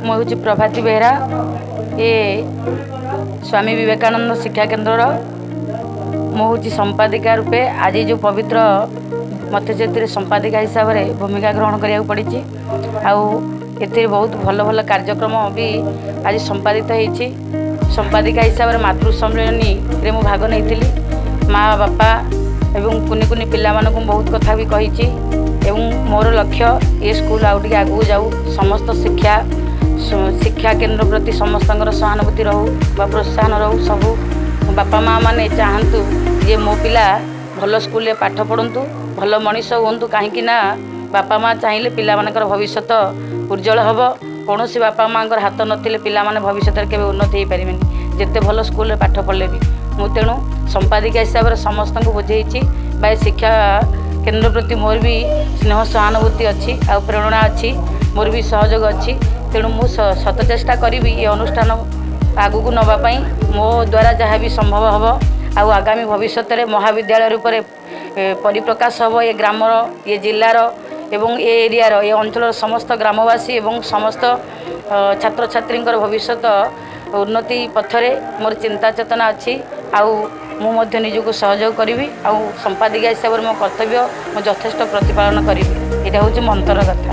ମୁଁ ହେଉଛି ପ୍ରଭାତୀ ବେହେରା, ଏ ସ୍ୱାମୀ ବିବେକାନନ୍ଦ ଶିକ୍ଷା କେନ୍ଦ୍ରର ମୁଁ ହେଉଛି ସମ୍ପାଦିକା ରୂପେ। ଆଜି ଯେଉଁ ପବିତ୍ର ମୋତେ ସେଥିରେ ସମ୍ପାଦିକା ହିସାବରେ ଭୂମିକା ଗ୍ରହଣ କରିବାକୁ ପଡ଼ିଛି, ଆଉ ଏଥିରେ ବହୁତ ଭଲ ଭଲ କାର୍ଯ୍ୟକ୍ରମ ବି ଆଜି ସମ୍ପାଦିତ ହେଇଛି। ସମ୍ପାଦିକା ହିସାବରେ ମାତୃ ସମ୍ମିଳନୀରେ ମୁଁ ଭାଗ ନେଇଥିଲି। ମା ବାପା ଏବଂ କୁନି କୁନି ପିଲାମାନଙ୍କୁ ବହୁତ କଥା ବି କହିଛି ଏବଂ ମୋର ଲକ୍ଷ୍ୟ ଏ ସ୍କୁଲ ଆଉ ଟିକେ ଆଗକୁ ଯାଉ, ସମସ୍ତ ଶିକ୍ଷା କେନ୍ଦ୍ର ପ୍ରତି ସମସ୍ତଙ୍କର ସହାନୁଭୂତି ରହୁ ବା ପ୍ରୋତ୍ସାହନ ରହୁ। ସବୁ ବାପା ମା ମାନେ ଚାହାନ୍ତୁ ଯେ ମୋ ପିଲା ଭଲ ସ୍କୁଲରେ ପାଠ ପଢ଼ନ୍ତୁ, ଭଲ ମଣିଷ ହୁଅନ୍ତୁ। କାହିଁକି ନା ବାପା ମା ଚାହିଁଲେ ପିଲାମାନଙ୍କର ଭବିଷ୍ୟତ ଉଜ୍ଜଳ ହେବ। କୌଣସି ବାପା ମାଆଙ୍କର ହାତ ନଥିଲେ ପିଲାମାନେ ଭବିଷ୍ୟତରେ କେବେ ଉନ୍ନତି ହେଇପାରିବେନି, ଯେତେ ଭଲ ସ୍କୁଲରେ ପାଠ ପଢ଼ିଲେ ବି। ମୁଁ ତେଣୁ ସମ୍ପାଦିକା ହିସାବରେ ସମସ୍ତଙ୍କୁ ବୁଝେଇଛି ବା ଏ ଶିକ୍ଷା କେନ୍ଦ୍ର ପ୍ରତି ମୋର ବି ସ୍ନେହ ସହାନୁଭୂତି ଅଛି ଆଉ ପ୍ରେରଣା ଅଛି, ମୋର ବି ସହଯୋଗ ଅଛି। ତେଣୁ ମୁଁ ସତ ଚେଷ୍ଟା କରିବି ଏ ଅନୁଷ୍ଠାନ ଆଗକୁ ନେବା ପାଇଁ, ମୋ ଦ୍ୱାରା ଯାହା ବି ସମ୍ଭବ ହେବ। ଆଉ ଆଗାମୀ ଭବିଷ୍ୟତରେ ମହାବିଦ୍ୟାଳୟ ରୂପରେ ପରିପ୍ରକାଶ ହେବ ଏ ଗ୍ରାମର, ଏ ଜିଲ୍ଲାର ଏବଂ ଏ ଏରିଆର, ଏ ଅଞ୍ଚଳର ସମସ୍ତ ଗ୍ରାମବାସୀ ଏବଂ ସମସ୍ତ ଛାତ୍ରଛାତ୍ରୀଙ୍କର ଭବିଷ୍ୟତ ଉନ୍ନତି ପଥରେ ମୋର ଚିନ୍ତା ଚେତନା ଅଛି। ଆଉ ମୁଁ ମଧ୍ୟ ନିଜକୁ ସହଯୋଗ କରିବି ଆଉ ସମ୍ପାଦିକା ହିସାବରେ ମୋ କର୍ତ୍ତବ୍ୟ ମୁଁ ଯଥେଷ୍ଟ ପ୍ରତିପାଳନ କରିବି। ଏଇଟା ହେଉଛି ମୋ ଅନ୍ତର କଥା।